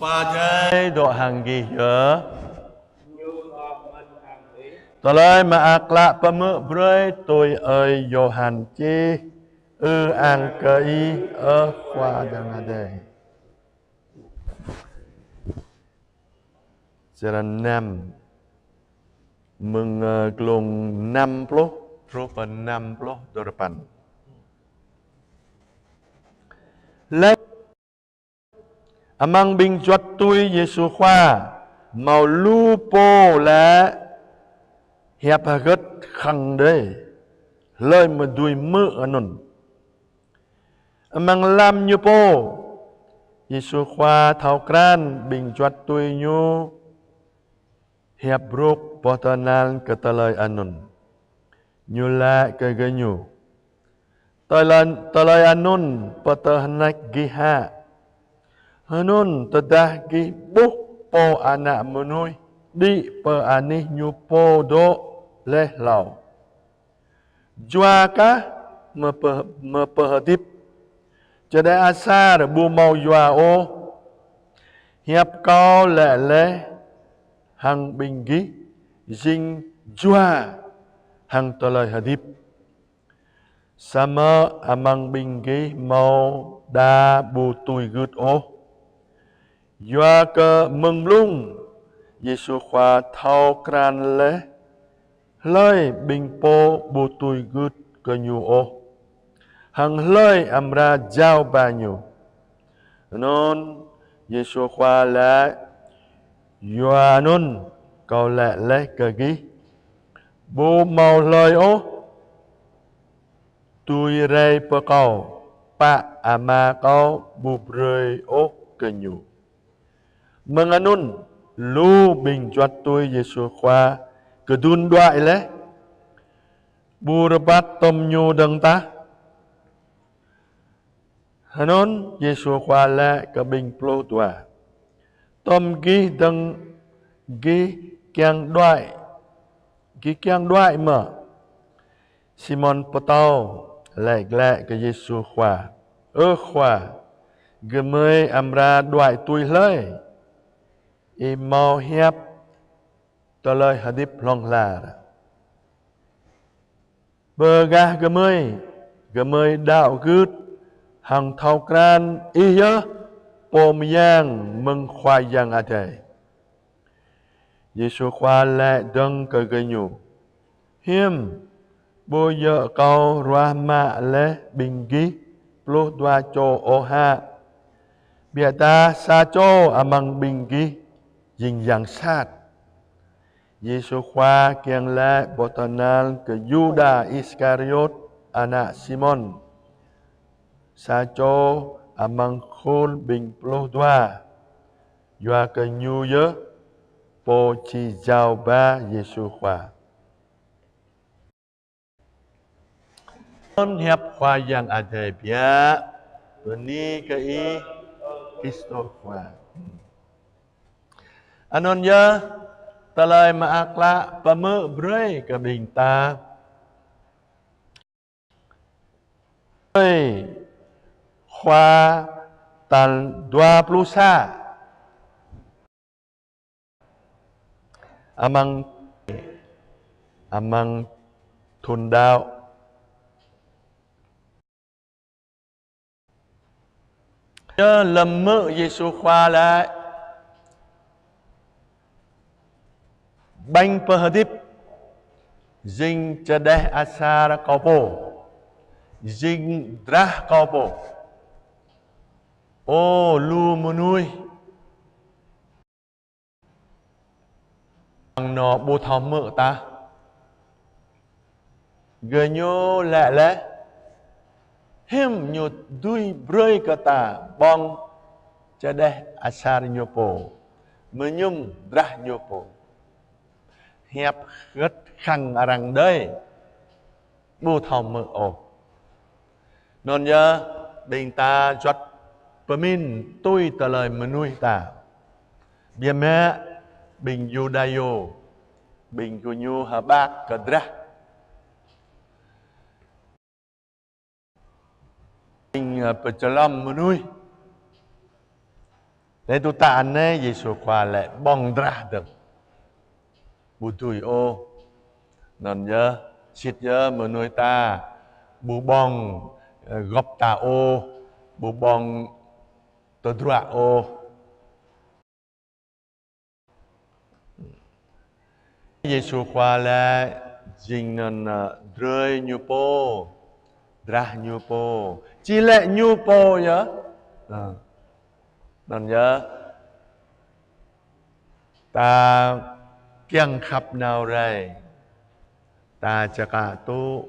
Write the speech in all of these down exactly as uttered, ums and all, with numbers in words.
Khua Adai dŏ hăng gih yơh. Tơlơi Mơak Klă pơhmư̆ brơi tui ơi Yôhan čih. Ư-ang kơ Ih, ơ Khua Yang Adai. Črăn năm, mơ̆ng, ơ, glông năm pluh truh pơ năm pluh duapăn. Laih amăng ƀing juăt tui Yêsu Khua hmâo lu pô lĕ hiăp hơgĕt khăng đơi, hlơi mơ̆ dưi hmư̆ anŭn. Amăng lăm Ñu pô, Yêsu Khua thâo krăn ƀing juăt tui Ñu hiăp brŏk boh tơhnal kơ tơlơi anŭn. Ñu laĭ kơ gơñu: Tơlơi, tơlơi anŭn pơtơhneč gih hă? Hơnŭn tơdah gih ƀuh Pô Ană Mơnuih đĭ pơ anih Ñu pô dŏ laih hlâo, yua kah mơ̆ pơ-, mơ̆ pơhơdip? Čơđeh asar ƀu hmâo yua ôh. Hiăp Kâo laĭ laih hăng ƀing gih jing yua hăng tơlơi hơdip. Samơ̆ amăng ƀing gih hmâo đa ƀu tui gưt ôh. Yua kơ mơ̆ng blung Yêsu Khua thâo krăn laih hlơi ƀing pô ƀu tui gưt kơ Ñu ôh, hăng hlơi amra jao ba Ñu. Anŭn Yêsu Khua laĭ: Yua anŭn Kâo laĭ laih kơ gih, ƀu hmâo hlơi ôh dưi rai pơ Kâo, pă Ama Kâo ƀu brơi ôh kơ ñu. Mơ̆ng anŭn, lu ƀing juăt tui Yêsu Khua kơdŭn đuaĭ laih, ƀu rơbat tom Ñu dơ̆ng tah. Hơnŭn Yêsu Khua laĭ kơ ƀing pluh dua: Tom gih dơ̆ng gih kiăng đuaĭ, gih kiăng đuaĭ mơ̆? Simôn Pơtâo laĭ glaĭ kơ Yêsu Khua: Ơ Khua, gơmơi amra đuaĭ tui hlơi? Ih hmâo hiăp tơlơi hơdip hlŏng lar. Bơ gah gơmơi, gơmơi đaŏ gưt hăng thâo krăn Ih yơh Pô Mơyang mơ̆ng Khua Yang Adai. Yêsu Khua laĭ dơ̆ng kơ gơñu: Hiư̆m ƀu djơ̆ Kâo ruah mă laih ƀing gih pluh dua čô ôh hă? Biă dah sa čô amăng ƀing gih jing yang sat. Yêsu Khua kiăng laĭ boh tơhnal kơ Yuđa Iskariôt, ană Simôn, sa čô amăng khul ƀing pluh dua, yua kơ ñu yơh pô či jao ba Yêsu Khua. Anŭn hiăp Khua Yang Adai biă. Bơni kơ Ih, Krist Khua. Anŭn yơh, Tơlơi Mơak Klă pơhmư̆ brơi kơ ƀing ta. Ơi, Khua tal dua pluh sa. Amăng, amăng thŭn đaŏ. Yơh lơ̆m hmư̆ Yêsu Khua laĭ: Ƀañ pơhơdip jing čơđeh asar Kâo pô, jing drah Kâo pô. Ơ lu mơnuih, anŭn ƀu thâo hmư̆ tah. Gơñu laĭ laih: Hiư̆m Ñu dưi brơi kơ ta ƀơ̆ng čơđeh asar Ñu pô, mơñum drah Ñu pô? Hiăp hơgĕt khăng arăng đơi ƀu thâo hmư̆ ôh. Anŭn yơh, ƀing ta juăt pơmĭn tui tơlơi mơnuih ta. Biă mă ƀing Yuđa yơh, ƀing gơñu hơbak kơ drah. Ƀing, ơ, pơčơlăm mơnuih. Anai tŭ ta anai Yêsu Khua lĕ ƀơ̆ng drah dơ̆ng. Ƀu dưi ôh. Anŭn yơh, sĭt yơh mơnuih ta ƀu ƀơ̆ng, ơ, gŏp ta ôh, ƀu ƀơ̆ng tơdruă ôh. Yêsu Khua lĕ jing anŭn, ơ, drơi ñu pô, drah ñu pô. Či lĕ ñu pô yơh. Ơ. Anŭn yơh. Ta kiăng khăp nao rai. Ta čơkă tŭ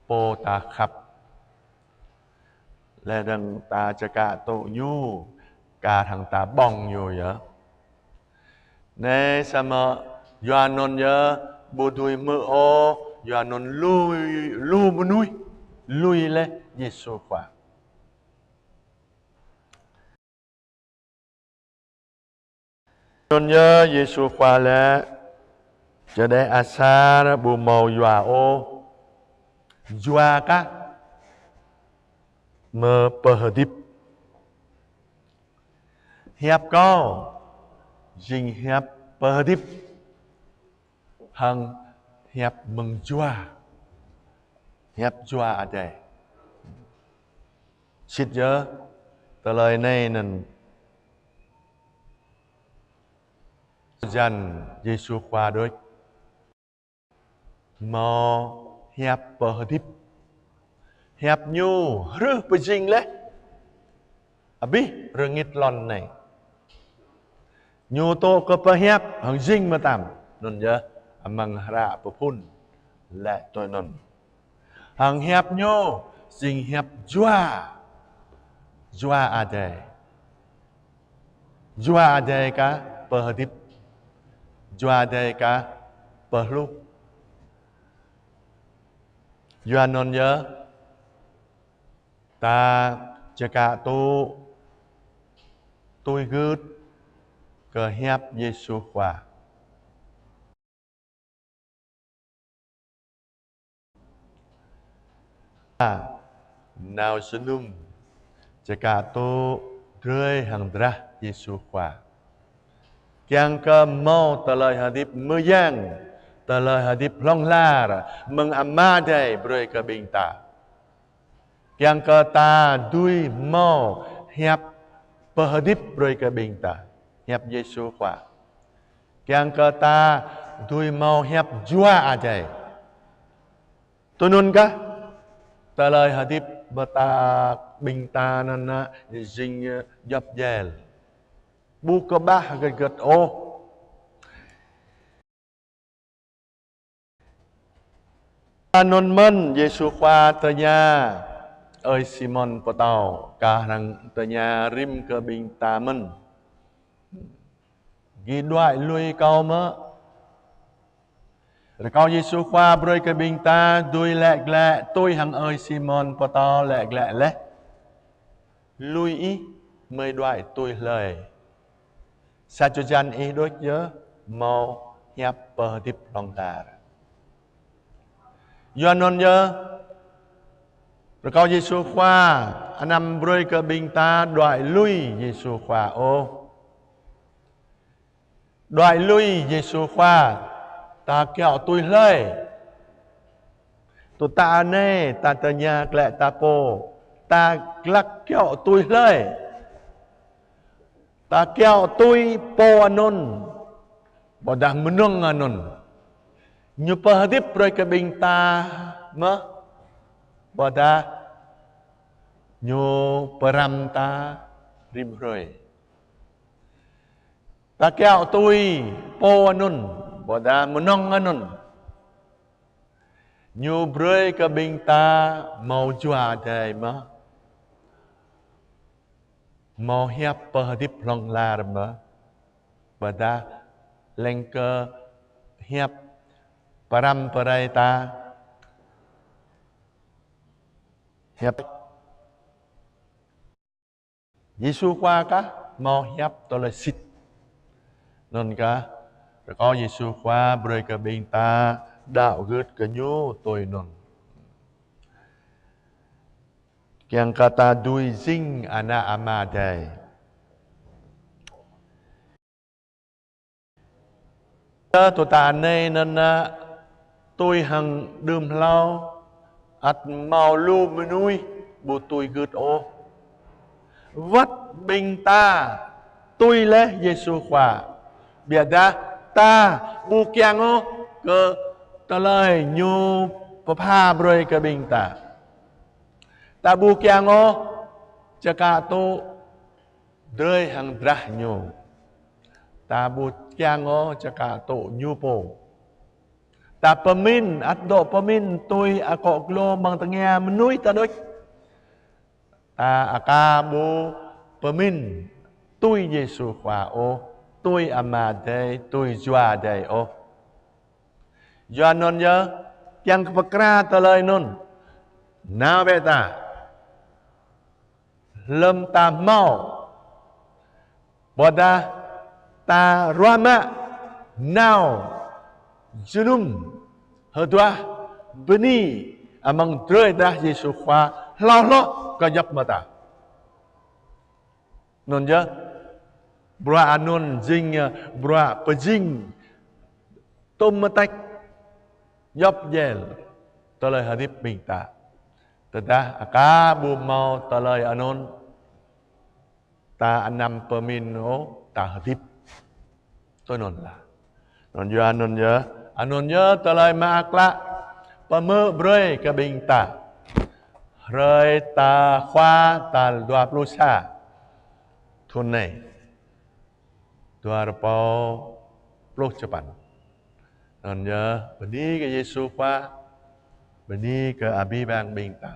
pô ta khăp. Lĕ dơ̆ng ta čơkă tŭ ñu, kar hăng ta ƀơ̆ng ñu yơh. Anai samơ̆ yua anŭn yơh ƀu dưi hmư̆ ôh, yua anŭn lui, lu mơnuih, lui laih Yêsu Khua. Anŭn yơh Yêsu Khua lĕ, čơđeh asar ƀu hmâo yua ôh, yua kah mơ̆ pơhơdip. Hiăp kâo, jing hiăp pơhơdip. Hăng hiăp mơ̆ng jua. Hiăp Jua Adai. Sĭt yơh, tơlơi anai anŭn jăn Yêsu Khua đôč. Hmâo hiăp pơhơdip. Hiăp ñu hrih pơjing laih. Abih rơngit lŏn anai. Ñu tŭ kơ pơhiăp hăng jing mơtam. Anŭn yơh amăng hră pơphŭn lĕ tui anŭn. Hăng hiăp ñu jing hiăp Jua. Jua Adai. Jua Adai kah pơhơdip. Jua Adai kah pơhluh. Yua anŭn yơh ta čơkă tŭ tui gưt kơ hiăp Yêsu Khua. Nao jơnum čơkă tŭ drơi hăng drah Yêsu Khua. Kiăng kơ hmâo tơlơi hơdip mơyang, tơlơi hơdip hlŏng lar mơ̆ng Ama Adai brơi kơ ƀing ta. Kiăng kơ ta dưi hmâo hiăp pơhơdip brơi kơ ƀing ta, hiăp Yêsu Khua. Kiăng kơ ta dưi hmâo hiăp Jua Adai. Tui anŭn kah, tơlơi hơdip ƀơi ta ƀing ta anŭn jing djŏp djel. Ƀu kơƀah gơ̆t gơ̆t ôh. Anŭn mơ̆n Yêsu Khua tơña ơi Simôn Pơtâo, kah hăng tơña rĭm kơ ƀing ta mơ̆n. Gih đuaĭ lui kâo mơ̆? Rơkâo Yêsu Khua brơi kơ ƀing ta dưi laĭ glaĭ tui hăng ơi Simôn Pơtâo laĭ glaĭ laih. Lui ih mơi đuaĭ tui hlơi. Sa čô jăn ih đôč yơh hmâo hiăp pơhơdip hlŏng lar. Yua anŭn yơh, rơkâo Yêsu Khua anăm brơi kơ ƀing ta đuaĭ lui Yêsu Khua ôh. Đuaĭ lui Yêsu Khua, ta kiaŏ tui hlơi? Tŭ ta anai, ta tơña glaĭ ta pô, ta glăk kiaŏ tui hlơi? Ta kiaŏ tui pô anŭn, ƀôdah mơnơ̆ng anŭn. Ñu pơhơdip brơi kơ ƀing ta mơ̆, ƀôdah ñu pơrăm ta rĭm hrơi. Ta kiaŏ tui pô anŭn, ƀôdah mơnơ̆ng anŭn. Ñu brơi kơ ƀing ta hmâo Jua Adai mơ̆, hmâo hiăp pơhơdip hlŏng lar mơ̆, ƀôdah lêng kơ hiăp pơrăm pơrai ta. Hiăp Yêsu Khua kah hmâo hiăp tơlơi sĭt. Anŭn kah, rơkâo Yêsu Khua brơi kơ ƀing ta đaŏ gưt kơ ñu tui anŭn. Kiăng kơ ta dưi jing ană Ama Adai. Yua tui ta anai anŭn, tui hăng đưm hlâo, ăt hmâo lu mơnuih ƀu tui gưt ôh. Wơ̆t ƀing ta tui laih Yêsu Khua, ƀiădah ta ƀu kiăng ôh kơ tơlơi Ñu pơpha brơi kơ ƀing ta. Ta ƀu kiăng ôh čơkă tŭ drơi hăng drah Ñu. Ta ƀu kiăng ôh čơkă tŭ Ñu pô. Ta pơmĭn, ăt dŏ pơmĭn tui akŏ glô amăng tơngia mơnuih ta đôč. Ta aka ƀu pơmĭn tui Yêsu Khua ôh, tui Ama Adai, tui Jua Adai ôh. Yua anŭn yơh, kiăng kơ pơkra tơlơi anŭn, nao bĕ ta. Lơ̆m ta hmâo, ƀôdah ta ruah mă nao jơnum hơduah bơni amăng drơi drah Yêsu Khua hlâo hloh kơ djŏp mơta. Anŭn yơh, bruă anŭn jing, bruă pơjing tŭm mơtĕk djŏp djel tơlơi hơdip ƀing ta. Tơdah aka ƀu hmâo tơlơi anŭn, ta anăm pơmĭn ôh ta hơdip. Tui anŭn lah. Anŭn yơh, anŭn yơh, anŭn yơh tơlơi mơak klă pơmơ̆ brơi kơ ƀing ta. Hrơi tal Khua tal dua pluh sa thŭn anai, dua rơbâo pluh čơpăn. Anŭn yơh, bơni kơ Yêsu Khua, bơni kơ abih bang ƀing ta.